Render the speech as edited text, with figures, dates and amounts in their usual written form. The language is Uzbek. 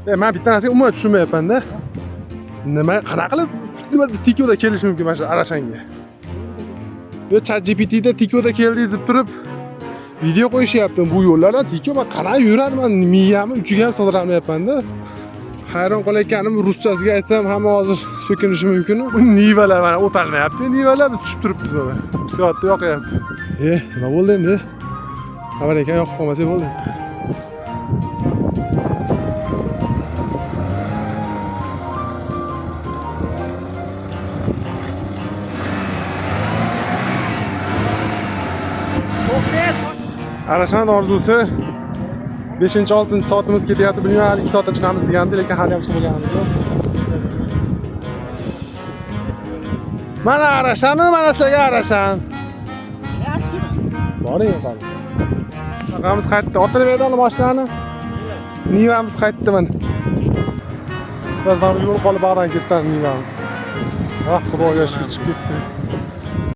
Men bitta narsaga umuman tushunmayapman-da. Nima, qanaqa qilib nima Tikoda kelish mumkin mana shu Arashanga? Yo ChatGPTda Tikoda keldi deb turib video qo'yishyapti. Bu yo'llardan Tiko man qanaqa yuradi? Man miyamni uchiga ham sig'dirolmayapman-da. Hayron qolayotganim ruschasiga aytsam hamma hozir so'kinishi mumkin. Bu Nivalar mana o'talmayapti. Nivalar biz tushib turibmiz mana. Soatda yoqyapti. Nima bo'ldi endi? Xabar ekan yoqib qolmasa bo'ldi. Arashan orzusi 5-6 soatimiz ketyapti. Bilmayman, hali 2 soatda chiqamiz degandi, lekin hali ham chiqmaganimiz yo'q. Mana Arashani, mana sizlarga Arashan. Boring yo'qol. Tog'amiz qaytdi. Otini berdi mashinani. Nivamiz qaytdi mana. Biz mana bu yo'l qolib bag'dan ketdi Nivamiz. Ah, Xudoga shukur chiqib ketdi.